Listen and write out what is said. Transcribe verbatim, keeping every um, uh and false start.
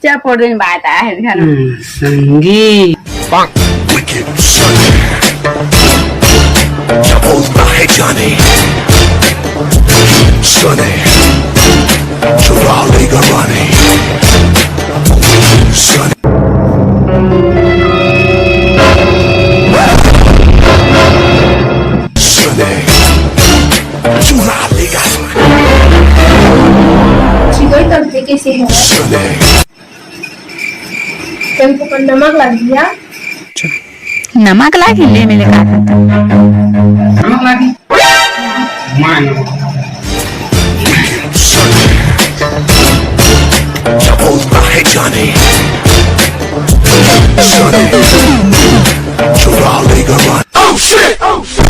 चपोर दिन बात आए हे घर में। संगी। Wicked Sunday. क्या बोलता है जाने? Sunday. चुरा लेगा रानी. Sunday. Sunday. चुरा लेगा. चिकन तड़के कैसे है? Sunday. तेल पकड़ नमक लग गया। नमक लागी ले मेरे का खाता। नमक लागी। माय नमक। Sunday. क्या बोलता है जाने? Sunday. चुरा लेगा रानी. Oh shit! Oh shit!